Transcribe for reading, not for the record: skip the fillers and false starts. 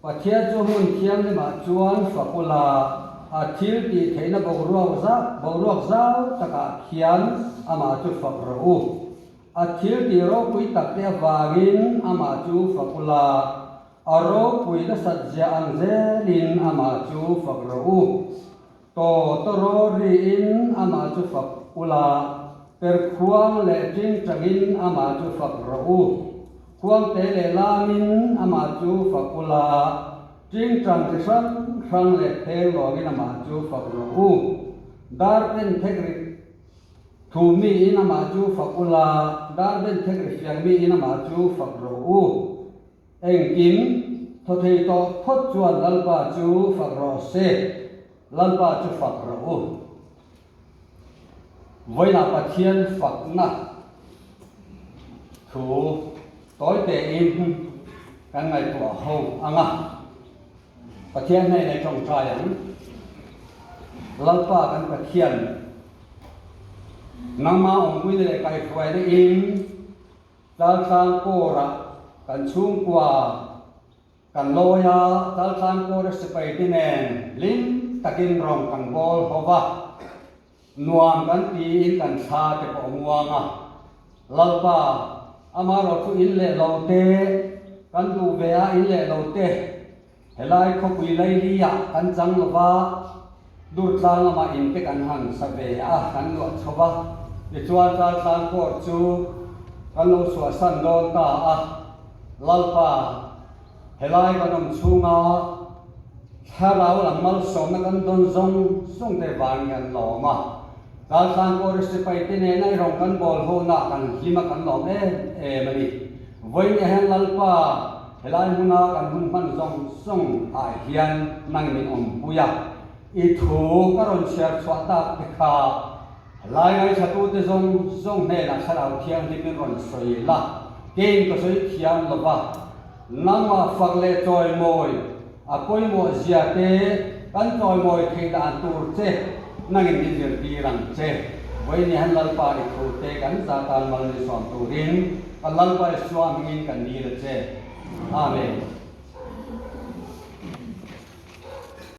Pathian chu hmun thianghlimah chuan fak ula, a thil tih theihna boruak zau takah khian amah chu fak rawh u. A thil tih ropui takte avangin amah chu fak ula, a ropui nasat zia ang zelin amah chu fak rawh u. Taw tawraw riin amah chu fak ula, perkhuang leh tingtangin amah chu fak rawh u. Khuangte leh lamin amah chu fak ula, tingtang chi hrang hrang leh pheng lawngin amah chu fak rawh u. Dar pen thek ri thu miin amah chu fak ula, dar ben thek ri fiang miin amah chu fak rawh u. Engkim thaw thei tawh phawt chuan Lalpa chu fak rawh se, Lalpa chu fak rawh u. Vawiinah Pathian fakna thu tawi tein kan ngaihtuah ho ang a, Pathian hnenah i tawngtai ang. Lalpa kan Pathian, nangmah awmpuina leh kaihruaina in Chaltlang kawrah kan chhungkua kan lawi a, Chaltlang kawra sipai te nen hlim takin rawng kan bawl ho va, nuam kan tiin kan thla te pawh a muang a. Lalpa, amaherawhchu in leh lo te kan duh ve a, in leh lo te helai khawpui laili-ah kan chang lo va, Durtlang lamah in te kan han sa ve a, kan luah chho va, tichuan Chaltlang court chu kan lo suahsan dawn ta a, Lalpa, helai kan awm chhunga thlarau lam malsawmna kan dawn zawng zawng te vang hi an lawm a, Chaltlang court sipai te nena i rawn kan bawl ho na kan hlim a kan lawm em em a ni. Vawiin ah hian Lalpa, Helai hmuna kan hun hman zawng zawng ah hian nang min awmpui a, i thu ka rawn chhiar chhuah tak te kha helai ngaihthlatute zawng zawng hnenah Thlarau Thianghlim in rawn sawi la, keiin ka sawi thiam lo va, nangmah fak leh chawimawi a pawimawh zia te kan chawimawi theih dan tur che nangin min zirtir ang che. Vawiin hian Lalpa i thu te kan zatan mal min sawm turin Ka Lalpa Isua hmingin kan dil a che. Amen.